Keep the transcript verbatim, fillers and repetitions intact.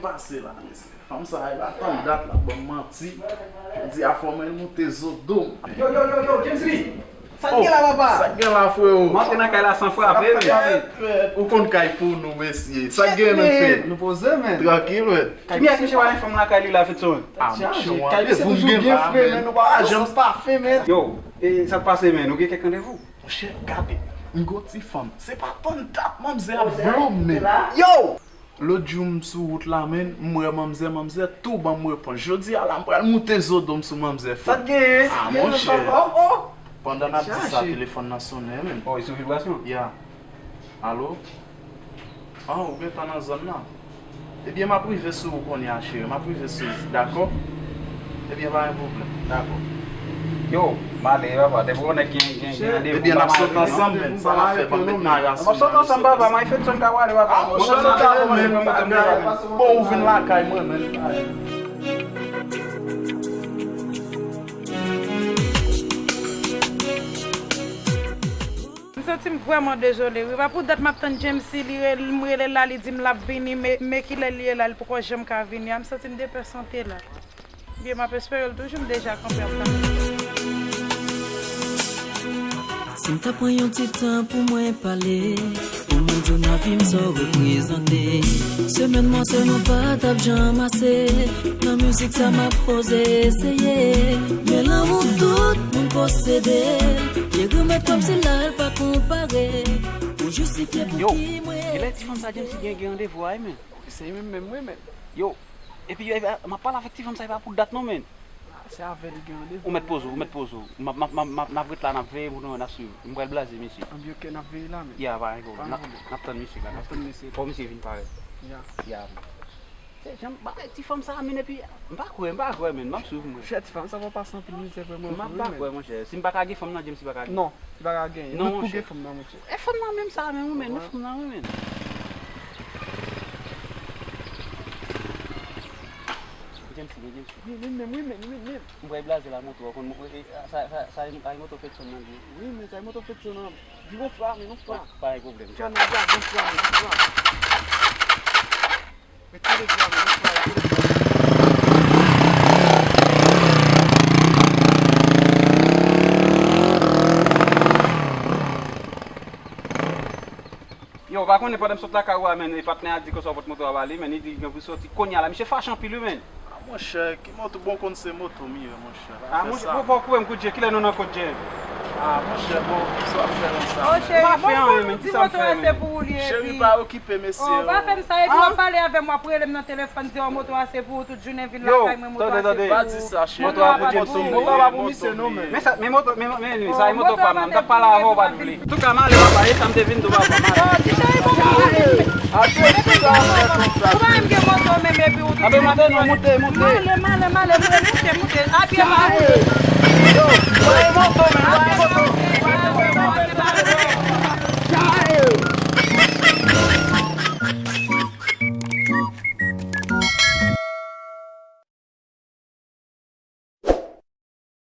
Pase la, mesye. Fanm sa a, e pa tann dat l ap ban m manti. Jodi a fò m moute zo do m. Yo, yo, yo, yo, James Lee! Sa k gen la, papa? Sa k gen la, freo? M antre nan kay la san frape, men. Ou konn kay pou nou, mesye. Sa k gen, men, frè? Nou poze, men. Trankil, men. Kibyen misye pa gen fanm lakay li la, Fedson? Ah, monchè, w ande, toujou byen fre, men nou pa janm pa fè, men. Yo, e sa k pase, men? Nou gen kèk randevou? Monchè, gade, m gon ti fanm. Se pa tann dat manzè ap blo m, men. Yo! Lòt jou m sou wout la, men, m wè manzè, manzè tou ban m repons. Jodi a la, m pral moute zo do m sou manzè, frè. Sa k genyen? Ah, monchè. Oh, oh. Pandan n ap di sa, telefòn nan sonnen, men. Oh, li sou vibrasyon? Ya. Alo? Ah, ou gentan nan zòn nan? Ebyen, m ap rive sou ou kounye a, cheri. M ap rive sou ou, dakò? Ebyen, pa gen pwoblèm. Dakò. Yo, m ale, papa. Depi w nèg gen, gen, gen randevou, ebyen, n ap sot ansanm, men. Sa n ap fè, ban m met nan ras. N ap sot ansanm, papa. M ap fè tchon ka wale, papa. Ah, monchè, nou ta renmen, men, bon, ou vin lakay mwen, men. M santi m vrèman dezole, wi. Pa pou dat m ap tann James, si li re-, m rele l la, li di m l ap vini, men, men kilè li ye la, li poko janm ka vini a. M santi m depèsante la. Byen, m ap espere l toujou, m deja kanpe ap tann. Si m ta pran yon ti tan pou mwen pale, pou mwen di w nan vi m sa w reprezante. Semèn mwen se nou pa t ap janm ase. Nan mizik sa m ap poze eseye. Men lanmou tout moun posede. Li remèt kòmsi la l pa konpare. Pou jistifye pou ki mwen. Yo, genlè ti fanm sa James gen, gen randevou a, men. Se li menm, menm, wi, men. Yo, epi, epi, m ap pale avèk ti fanm sa, e pa pou dat non, men. Se avè li gen randevou. Ou mèt poze w, ou mèt poze w. M ap, m ap, m ap, m ap, n ap ret la, n ap veye pou nou, n ap swiv. M pral blaze misye. Anbyen, oke, n ap veye la, men. Ya, pa gen pwoblèm. N ap, n ap tann misye la. N ap tann misye. Fò misye vin parèt. Ya. Ya, men. Se jan m pale ti fanm sa, men, epi, m pa kwè, m pa kwè, men. M ap swiv, mwen. Chè, ti fanm sa va pase anpil mizè, vrèman, wi, men. M pa kwè, monchè. Si m pa ka gen fanm nan, James, si pa ka gen. Non. Li pa ka genyen. Non, monchè. Nou tou gen fanm nan, monchè. E fanm nan menm sa menm, wi, men. Nou fanm nan, wi, men. James, wi, James. Wi, wi, men, wi, men, wi, men. M pral blaze la moto a, konn mo-, e, e, sa, sa, sa, sa e moto Fedson nan, wi. Wi, men, sa e moto Fedson nan. Di bon fwa, men, bon fwa. Pa gen pwoblèm. Fè nan blaze, bon fwa, men, bon fwa. Yo, ou pa konnen pandan m sot lakay ou a, men, e patnè a di konsa w pot moto a ba li, men, li di gen pou soti kounye a la. Misye fache anpil, wi, men. Ah, monchè, ki moto? Bon, konn se moto m ye, monchè. Ah, monchè, fò, fò w koupe m kout je. Kilè nou nan kout je? Ah, monchè, bon, sa w ap fè menm sa menm? Monchè, m pa fè anyen, men, ki sa m fè menm? Cheri, pa okipe mesye yo. Oh, pa fè m sa, epi w ap pale avè m, w ap rele m nan telefòn, di, oh, moto a se pou ou, tout jounen vin lakay mwen, moto a se pou ou. Pa di sa, cheri. Moto a pou James, moto a pa pou misye, non, men. Men sa, men moto, men, men, men, sa e moto pa m nan, m t ap pale avè w, w pa t vle. Antouka, m ale, papa, e sa m te vin di w, papa, m ale. Oh, ti cheri, bon, m ale. Ou pa menm gen moto menm epi ou tou. Abe, moute non, moute, moute. M ale, m ale, m ale, moute, moute, moute. Apye m ale. Yo, bay moto, men, bay moto.